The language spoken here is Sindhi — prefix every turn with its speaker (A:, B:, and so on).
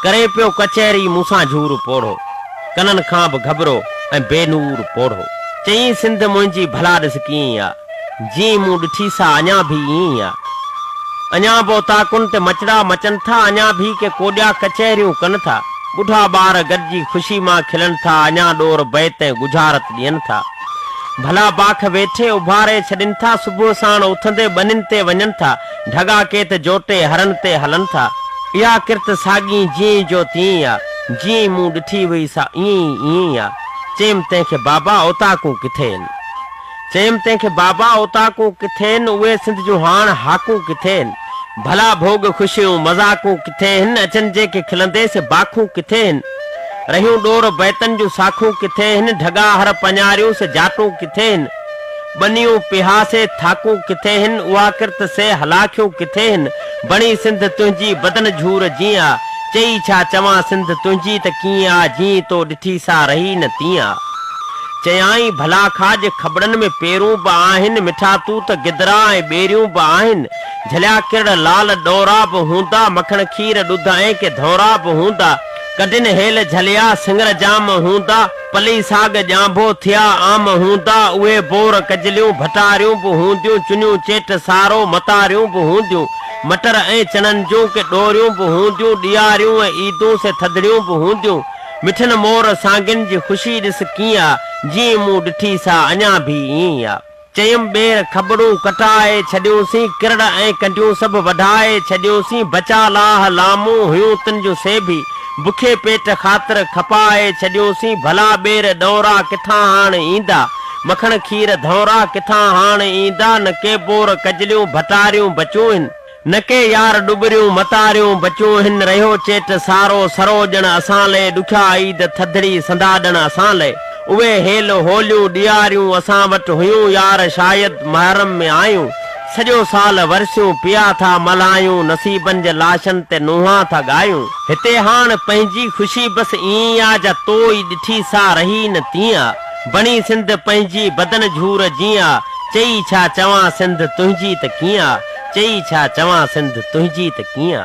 A: ڪري پيو ڪچهري مون سان جهور پوڙهو. ڪنن کان به گهٻرو ۽ بي نور پوڙهو. چيائين سنڌ منهنجي ڀلا ڏس ڪيئن آ. جيئن مون ڏٺي سا اڃا ڀي ائين ئي آ. اڃا به اوطاقن تي مچڙا مچن ٿا، اڃا ڀي ڪي ڪوڏيا ڪچهريون ڪن ٿا. ٻڍا ٻار گڏجي خوشي مان کلن ٿا، اڃا ڏور بيت ۽ ڳجهارت ڏين ٿا. ڀلا باک ويٺي اڀاري ڇڏين ٿا، صبح ساڻ اٿندي ٻنين تي وڃن ٿا، ڍڳا ڪي ته جوٽي هرن تي هلن ٿا. اها ڪرت ساڳي جيئن جو تيئن ئي آ، جيئن مون ڏٺي هئي سا ائين ئي ائين ئي آ. چيم تنهن کي بابا اوطاقون ڪٿي هن؟ چيم تنهن کي بابا اوطاقون ڪٿي هن، اهي سنڌ جون هاڻ هاڪون ڪٿي هن؟ ڀلا ڀوڳ خوشيون مذاقون ڪٿي هن، اچن جيڪي کلندي سي باکون ڪٿي هن؟ رهيون ڏور بيتن جون ساکون ڪٿي هن، ڍڳا هر پڃاريون سي جاٽون ڪٿي هن؟ ٻنيون پيها سي ٿاڪون ڪٿي هن، اها ڪرت سي هلاکيون ڪٿي هن؟ بڻي سنڌ تنهنجي بدن جهور جيئن آ، چئي ڇا چوان سنڌ تنهنجي ته ڪيئن آ، جيئن تو ڏٺي سا رهي نه تيئن آ. چيائين، ڀلا کاڄ کٻڙن ۾ پيرون به آهن، مٺا توت، گدرا ۽ ٻيريون به آهن، جهليا ڪرڙ لال ڏورا به هوندا، مکڻ کير ڏڌ ۽ ڪي ڌؤنرا به هوندا، ڪڍين هيل جهليا سڱر جام هوندا، پلي ساڳ ڄانڀو ٿيا عام هوندا، اهي بور ڪجليون ڀٽاريون به هونديون، چنيون چيٽ سارو متاريون به هونديون، مٽر ۽ چڻن جون ڪي ڏوريون به هونديون، ڏياريون ۽ عيدون سي ٿڌڙيون به هونديون. مٺن مور سانگين جي خوشي ڏس ڪيئن آ، جيئن مون ڏٺي سا اڃا ڀي ائين ئي آ. چيم ٻير کٻڙون ڪٽائي ڇڏيونسين، ڪرڙ ۽ ڪنڊيون سڀ وڍائي ڇڏيونسين، بچا لاهه لامون هيون تن جون سي ڀي، بکي پيٽ خاطر کپائي ڇڏيونسين، ڀلا ٻير ڏونرا ڪٿان هاڻ ايندا، مکڻ کير ڌؤنرا ڪٿان هاڻ ايندا، نه ڪي بور ڪجليون ڀٽاريون بچيون هن. نه ڪي يار ڏٻريون متاريون بچيون هن رهيو چيٽ سارو سرو ڄڻ اسان لئه ڏکيا عيد ٿڌڙي سندا ڏڻ اسان لئه اهي هيل هوليون ڏياريون اسان وٽ هيون يار شايد محرم ۾ آيون سڄو سال ورسيون پيا ٿا ملهايون نصيبن جي لاشن تي نوحا ٿا ڳايون هتي هاڻ پنهنجي خوشي بس ائين آ جا تو ئي ڏٺي سا رهي نه تيئن آ بڻي سنڌ پنهنجي بدن جهور جيئن آ چئي ڇا چوان سنڌ تنهنجي ته ڪيئن آ. چئي ڇا چوان سنڌ تنهنجي ته ڪيئن آ.